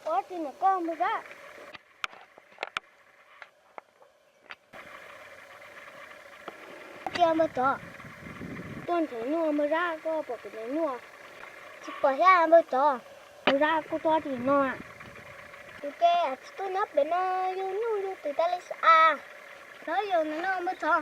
Ua tsi ntawm koj npawg Zab? Cia npawg tsov, tuaj nrhiav nyuj npawg Zab, koj pom kuv nrhiav nyuj? Tsis pom thiab npawg tsov. Npawg Zab, koj tuaj tsi no? Kuv ces tsis tuaj nyob pem no, yug nyuj yug twm tas li xwb as. Lawv yog ntawm no npawg tsov.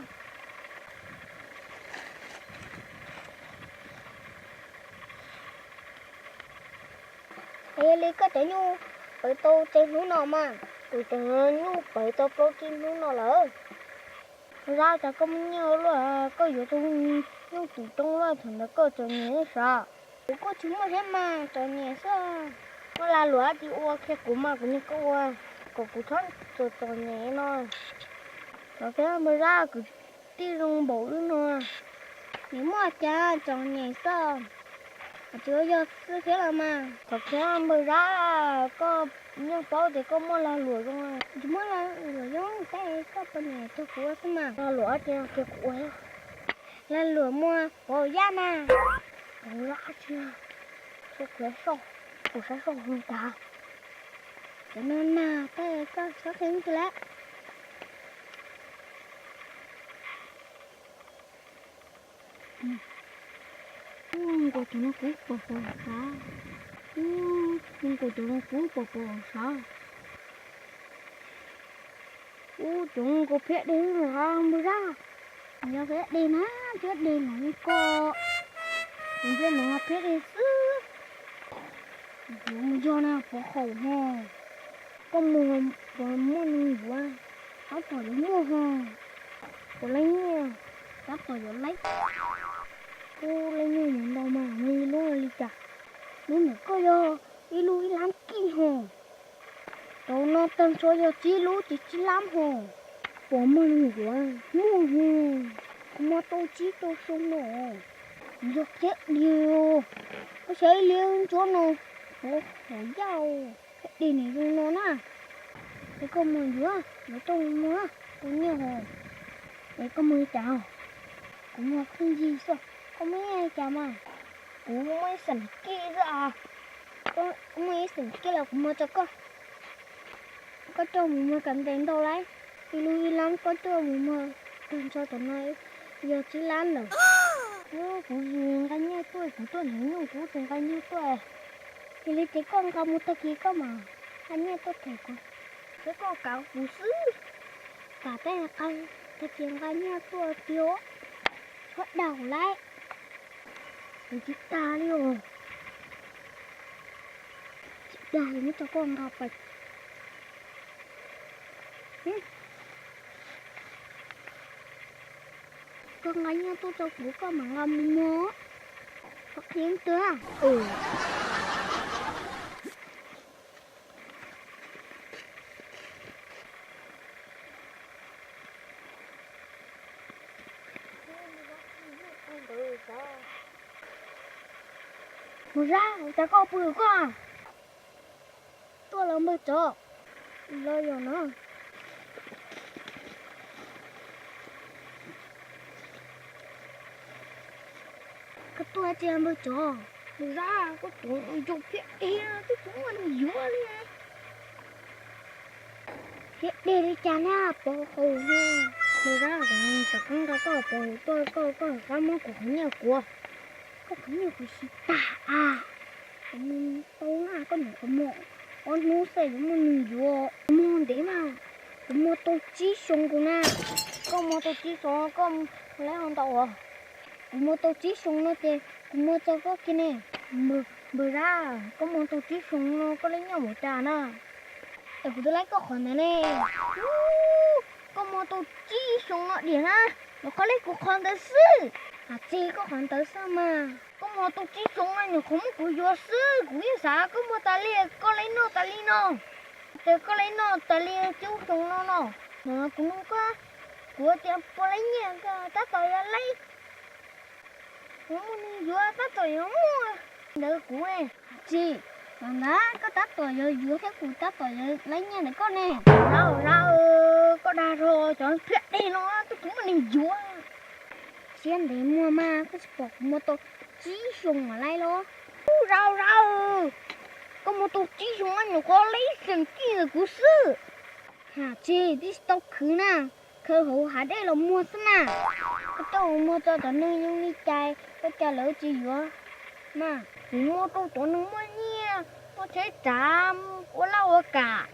Es yog li koj cov nyuj pawv tau tsawg hnub no mas? Kuv cov nyuj pawv tau plaub tsib hnub no lawm. Zab, cas koj muaj nyiaj luaj, koj yuav tau nyuj twm coob luaj, thaum ntawd koj txom nyem sav. Kuv kuj tsis muaj thiab mas, txom nyem xwb. Koj lag luam tsis ua, qhia kuv mas kuv nrog koj ua, kom kuv txhob txom txom nyem no. Thov thiab npawg Zab, kwv tij zoo npaum wb no. Nim muaj cas txom nyem xwb, tsis ua yog xwb thiab los mas. Thov thiab npawg Zab, koj yeej paub tias koj muaj lag luam zoo. Tsis muaj lag luam zoo, tab koj poj niam tug kuv ua xwb mas. Lag luam tsis qhia kuv ua. Lag luam muaj pov yaj na. Pov yaj tsis, kuv saib saib zoo tas. Cov no na, tab koj txhob qhia tus lawm. Nkaus cov no kuv pom pom sav. Nkaus cov no kuv pom pom sav. Ub, cov nkaus phiab deg npawg Zab. Yog phiab deg na, phiab deg los yeej koj, kuv ntsej muag phiab deg xwb. Yuav mus yog na, pov haum ho. Koj muag puas muaj neeg yuav? Tab tom yuav muaj ho. Puas laib nyiaj? Tab tom yuav laib. Ub, laib nyiaj yuav ntau mas muaj ib lub li cas? Lub ntawm koj yog ib lub ib lab kij ho. Cov no tag nrho yog tsib lub ces tsib lab ho. Puas muaj neeg yuav? Muaj ho. Kuv muag tau tsib rau xyoo no. Yog phiab deg, koj saib ib lub ntsuab no, hauv yaj, phiab deg nim zoo no na. Es koj muag yuav, yuav tuaj mus muag, kuv nyiaj ho. Es koj muag li cas? Kuv muag pheej yig xwb. Koj muaj ib li cas mas? Kuv muaj ib xeem kij xwb as. Koj muaj ib xeem kij los kuv muag rau koj. Koj coj mus muag kom ntev ntau lauj. Ib lub ib lab koj coj mus muag tag nrho tom no yog tsib lab lawm. Kuv yig nqa nyiaj tuaj, kuv tuaj nrhiav nyuj kuv tsis nqa nyiaj tuaj. Yog li ces koj nqa mus tag kis koj mam nqa nyiaj tuaj them kuv. Ces koj kav kuv xwb. Kam peb nqa, tag kis nqa nyiaj tuaj tiag. Tshuav daus lauj. Kuv tsis dag li os. Tsis dag li, muab rau koj nqa pais. Koj nqa nyiaj tuaj rau kuv, koj mam nqa mus muag. Koj qhia twg? Mus Zab, cas koj pw koj? Tuaj los npawg Tsov, los yog no. Koj tuaj tsis npawg Tsov? Npawg Zab, koj tuaj nrog phiab deg, twb tsis muaj neeg yuav li. Phiab deg li cas na, pov haum no. Npawg Zab, kuv tsam koj nqa koj pov haum tuaj, koj, koj rov qab muab kuv qhov nyiaj kuv. Koj qhov nyiaj kuv siv tag as. Kuv mus tau na, koj niam qhov muag ob hnub xwb yuav muaj neeg yuav. Kuv muag ntev mas, kuv muag tau tsib xyoo kuv na. Koj muag tau tsib xyoo koj laib ntau as. Kuv muag tau tsib xyoo no ces kuv muag tso koj kiag ne. Npawg Zab, koj muag tau tsib xyoo no koj laib nyiaj npaum cas na? Es kuv twb laib koj qhov ntawd ne. Koj muag tau tsib xyoo no diam na, nyuam qhuav laib kuv qhov ntawd xwb. Hais txog koj qhov ntawd xwb mas, koj muag tau tsib xyoo no nyuam qhuav muab kuv yuav xwb, kuv yeej xav koj muag tas li koj laib noj tas li no. Ces koj laib noj tas li tsib xyoo no no, kuv nug koj, kuv tias puas laib nyiaj, koj tab tom yuav laib. Kuv muaj neeg yuav tab tom yuav muaj ntawd kuv ne. Tsis, ntawd koj tab tom yuav yuav thiab kuv tab tom yuav laib nyiaj ntawm koj ne. Zab, Zab, koj dag zog, cov phiab deg no twb tsis muaj neeg yuav. Siab ntev muag mas koj tsis pom kuv muag tau tsib xyoo mam laib los. Ub, Zab, Zab, Koj muag tau tsib xyoo nyuam qhuav lib xeem kij ntawm kuv xwb. Ha, tsis, twb tsis tau khwv na, khawb hauv hav dej los muag xwb na. Koj coj mus muag tso cov neeg yooj li cas, ua cas lawv tsis yuav mas. Kuv muag rau cov neeg muaj nyiaj, muaj tsheb tsav, ua laj ua kam,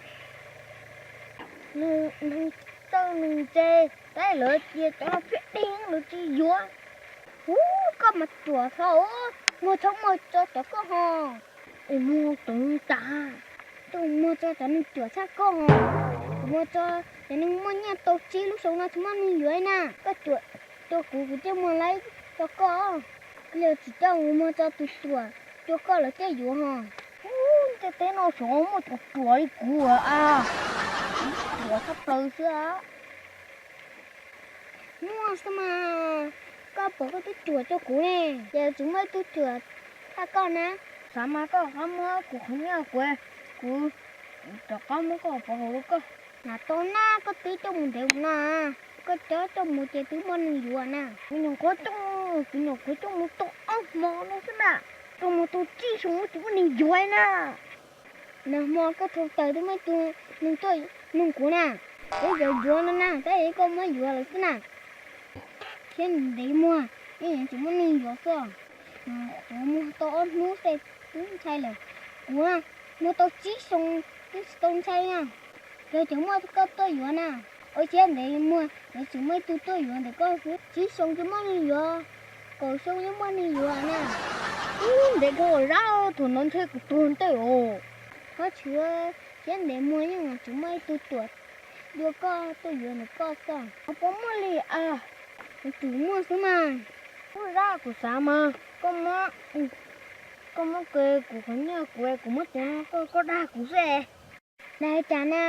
neeg txawj neeg ntse, tab lawv tias cov no phiaj deg lawv tsis yuav. Ub, koj mas ruam xwb, muag txhob muag tso cov koj ho. Es muag cov neeg tas, coj muag tso cov neeg ruam tshaj koj ho. Kuv muag tso cov neeg muaj nyiaj tau tsib lub xyoo no tsis muaj neeg yuav na. Koj ruam rau kuv, kuv thiaj muag laib rau koj. Koj yuav tsis coj kuv muag tso tus ruam rau koj lawv thiaj yuav ho. Ub, ntiaj teb no xyov muaj tus ruam li kuv a, ruam tshaj plaws xwb. Muaj xwb mas, koj pom koj twb ruam rau kuv ne, ces tsis muaj ib tug ruam tshaj koj na. Xav mas koj rov qab muab kuv qhov nyiaj kuv, kuv rov qab muab koj pov haum rau koj. Nam tau na, koj twb coj mus ntev mus no, koj coj coj mus ces twb muaj neeg yuav na. Kuv nyuam qhuav coj, kuv nyuam qhuav coj mus tau ob hmo no xwb na, coj mus tau tsib xyoo tsis muaj neeg yuav na. Nag hmo koj thau taws twb muaj ib tug neeg tuaj nug kuv na, kuv yuav yuav no na, tab sis koj muab yuav lawm xwb na. Thiab ntev muag, yeej yuav tsis muaj neeg yuav xwb. Kuv muag tau ob hnub xwb twb ntshai lawm. Kuv muag tau tsib xyoo twb tsis tau ntshai na. Yog cov muaj koj tuaj yuav na, ua siab ntev muag yuav tsis muaj ib tug tuaj yuav ntawm koj xwb. Tsib xyoo tsis muaj neeg yuav, kaum xyoo yeej muaj neeg yuav na. Ub, ntev dhau Zab, thaum no ntshe kuv tuag ntev os. Koj tsis ua siab ntev muag, yeej tsis muaj ib tug ruam dua koj tuaj yuav ntawm koj xwb. Puas muaj li as? Kuv tsuas muaj xwb mas. Ub Zab, kuv xav mas koj muab, koj muab kuv qhov nyiaj kuv, kuv muab cov no koj, koj dag kuv xwb. Dag cas na,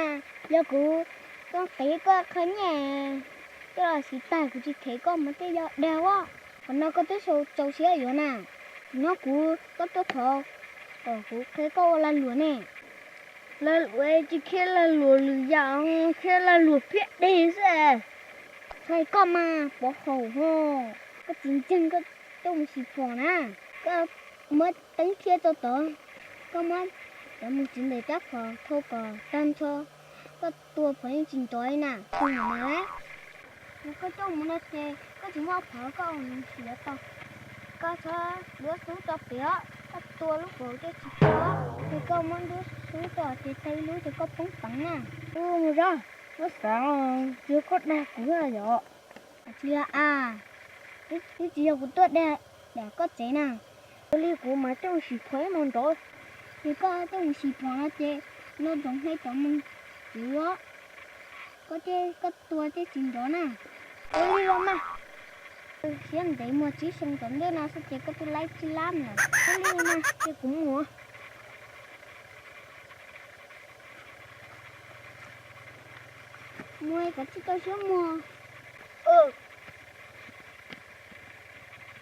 yog kuv, koj qiv koj qhov nyiaj coj los siv tag kuv tsis them koj mas tej yog dag os. Qhov no koj twb txaus siab yuav na. Nyob kuv, koj tuaj thov kom kuv qhia koj ua lag luam ne. Lag luam tsis qhia lag luam lwm yam, qhia lag luam phiaj deg xwb. Ntshai koj mas pov haum ho, koj tsis ntseeg koj coj mus sim phom na. Koj muab teeb phiaj tso tod, koj muab cov mus txiv ntawm rab phom thau kom tag nrho, koj tua phom yeej tsis nrov li na, tus niam no lawm. Yog koj coj mus no ces koj tsis muaj phom koj ua mus sim tau. Koj txhob duab xub tso pem os, koj tua lub phom thiaj tsis tau. Ces koj muab duab xub tso ces tag ib lub ces koj poob peev na. Ub Zab, muab xav, tsis yog koj dag kuv yom? Tsis los as, twb tsis yog kuv tuaj dag dam koj tsev na. Ua li kuv mas coj mus sim phom ib hmos nrov. Yog koj coj mus sim phom no ces no ntsoov hle cov mus txiv os, koj thiaj, koj tua thiaj tsis nrov na. Ua li los mas. Siab ntev muag tsib xyoo tom ntej no xwb ces koj twb laib tsib lab lawm. Ua li mas ces kuv mus. Muag kom tsis tau siab muag.